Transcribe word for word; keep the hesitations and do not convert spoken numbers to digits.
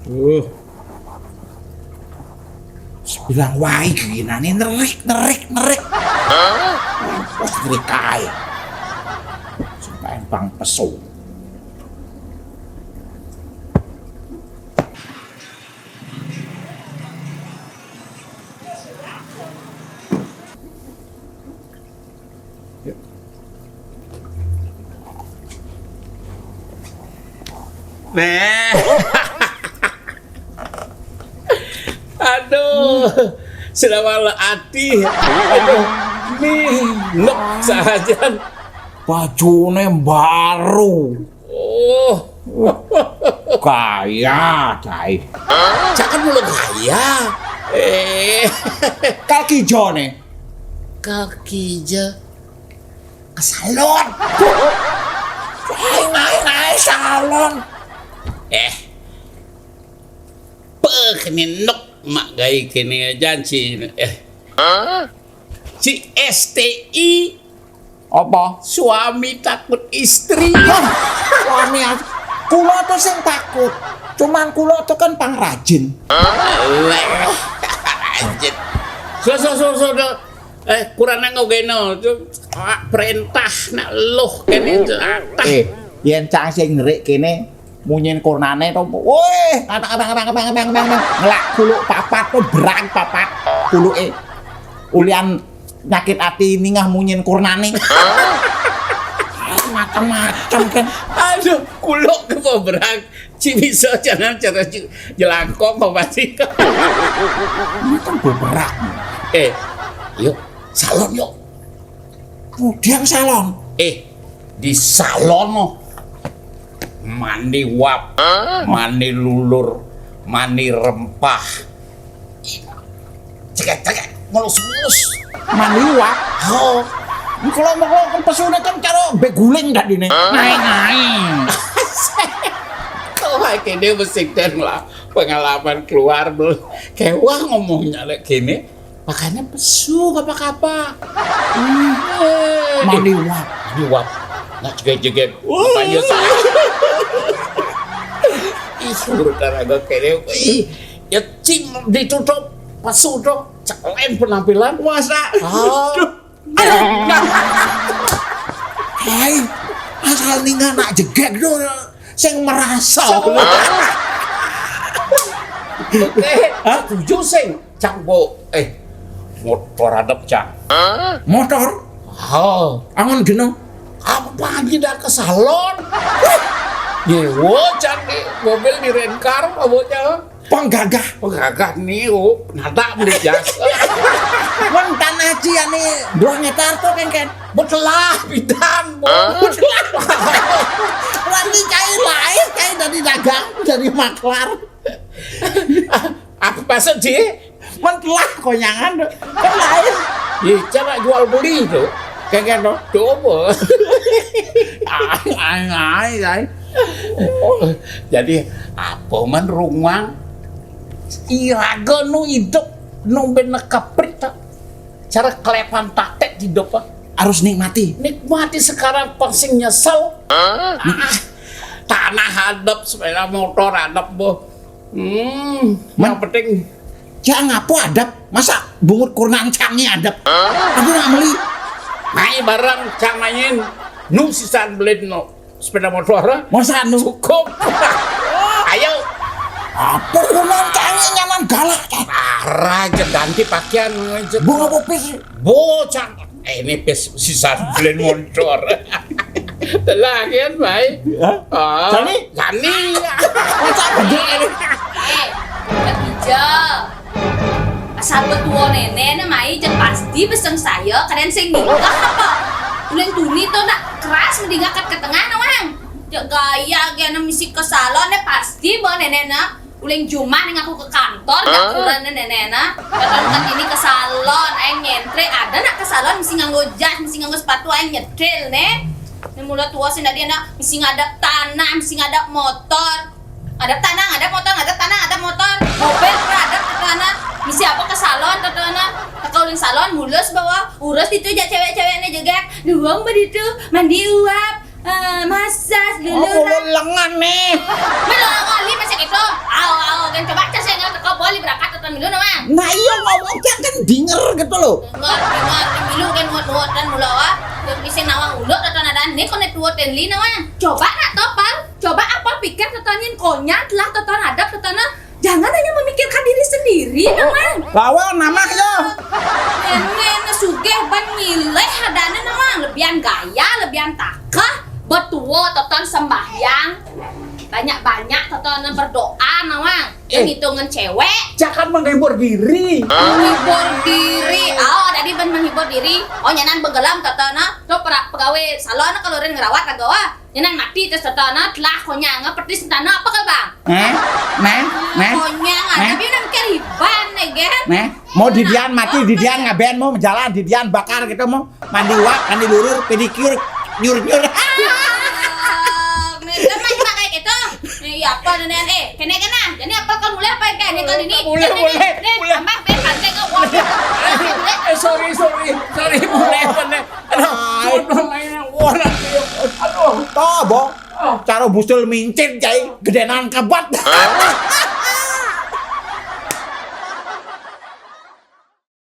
Uh. Sebilang wae gini nerik, nerik, nerik. Wes nerik kae. Sumpah bang pesu. Neh. Aduh, selawal ati. Aduh, nih, nuk sajan. Bajune baru. Oh, kaya, cai. Jangan mulu kaya. Eh, kaki jone. Kaki je. Ke salon. Ae, ae, ae, salon. Eh. Peh, kene nuk mak gawe kene janji. Eh. Hah? C S T I. Apa? Suami takut istri. Hah? Suami as-, kula tuh sing takut. Cuman kula tuh kan pangrajin. Weh, rajin. So, so, so, so, do. Eh, kurang nang ngogeno. Tuh, ah, perintah nak luh kene jatah. Eh, yen cang sing nerik kene, munyin kurnane to. Weh, kata, kata, kata, kata, kata, kata, ngelak kuluk papat to, berang papat kuluke. Ulian nyakit ati ningah munyin kurnane. Macam-macam kan. Aduh, kuluk ke berang. Ci bisa jangan cara ci-, jelangkong apa sih? Ini kan beberak. Eh, yuk, salon yuk. Kemudian salon. Eh, di salon no. Mandi uap, mandi lulur, mandi rempah. Cekek, cekek, mulus-mulus. Mandi uap. Oh. Ini kalau mau, kalau pesune kan cara beguling tadi nih. Naik-naik. Kok kayak gini mesti lah pengalaman keluar belum. Kewah ngomongnya lek gini. Makanya pesu apa-apa. Hmm. Mandi uap. Mandi uap. Nak jeget-jeget. Makanya saya. Ih, urutan agak kene. Ih, ya cing ditutup pesu dong. Cek lain penampilan. Masa? Oh. Hai, asal ninga nak jeget dong. Sing merasa. Oke, setuju sing. Cang bo, eh, motor adep, Cang. Motor? Oh. Angon geno. Apa lagi dah ke salon? Nyewa, Cang, di mobil di rencar, apa, Cang? Penggagah. Penggagah nih, oh, nada beli jasa. Wong tanah aji ane dua meter tuh, kan, kan? Betelah, bidang, bo. Berarti cai lain, cai dari dagang, dari maklar. Apa maksud, Ji? Men telah konyangan, men lain. Iya, cara jual beli tuh. Kayak gitu. Coba. Ai, ai, ai, ai. Jadi, apa men ruang iraga nu hidup nu ben nekeprit tak? Cara kelepan tatek hidup, ah. Harus nikmati. Nikmati sekarang, pang sing nyesel. Ah, tanah adep, sepeda motor adep, boh. Hmm, yang penting. Ya, ngapa adep? Masa bungut kurnan cangi adep? Aku nggak beli. Mai bareng, Cang, main. Nu sisan beli no sepeda motor, ah. Masa nu? Cukup. Ayo. Apa kurnan cangi nyaman galak, Cang? Arah aja ganti pakaian aja. Bunga pupis. Bocah, eh, ini pis sisan beli motor. Telah kan, Mai? Hah? Oh, Sani? Sani. Masa gede ini? Eh, Kak Ijal. Asal betua nenek, nah, Mai, jangan pasti beseng saya, kalian sing nikah apa? Ulin tuni tuh nak keras, mending angkat ke tengah, nah, Wang. Cek gaya, gaya misi ke salon, nah, pasti bawa nenek, nah. Uling jumah ning aku ke kantor, gak kurang nih nenek nah. Kadang kan ini ke salon, aing nyentre, ada nak ke salon mesti nganggo jas, mesti nganggo sepatu, aing nyetril nih. Ini mula tua sih tadi anak mesti ngadap tanah, mesti ngadap motor. Ngadap tanah, ngadap motor, ngadap tanah, ngadap motor. Mobil pernah ada ke tanah. Mesti apa ke salon, ke tanah. Ke uling salon, mulus bawa, urus itu aja cewek-ceweknya juga. Duang begitu, mandi uap. Eh, massage Oh, dulu. mulut lengan nih. Melo kali masih gitu. Aw, aw, kan coba aja saya nggak teko boli berangkat atau milu nama. Nah, iya, ngomong jangan denger gitu loh. Dengar, dengar, milu kan nuat-nuat dan mula wah. Yang bisa nawang uluk atau ada nih konek tuat dan li nama. Coba nak topal. Coba apa pikir tetanin konyang telah tetan adab tetana. Jangan hanya memikirkan diri sendiri, Nawang. Lawan namah ya. Ini sugih ban milih adanya, Nawang. Lebihan gaya, lebihan takah, betua teton sembahyang. Banyak-banyak teton berdoa, Nawang. Yang Eh. Ngitungan cewek. Jangan menghibur diri. Menghibur diri. Oh, tadi ban menghibur diri. Oh, nyanan begelam tetana. Tuh pegawai salon kalau orang ngerawat raga wah. Nyanan mati terus tetana telah konyang petis tana apa kal bang? Nah, nah, nah. Konyang, Nah. Tapi udah mikir hiban deh, gen. Nah, mau didian mati, didian ngaben mau jalan, didian bakar gitu mau mandi wak, mandi lurur, pedicure, nyur nyur. Nih, kan main pakai gitu. Nih, iya apa nih, nih, eh, kena kena. Jadi apa kau mulai apa kan? Nih, kalau ini, Mulai, ini, mulai, nih, mulai. Tambah ben pantai kau buat. Eh, sorry, sorry, sorry, boleh, boleh. Aduh, aduh, mainnya warna. Aduh. Toh, Bong. Cara busul mincit, cai gedenan kebet.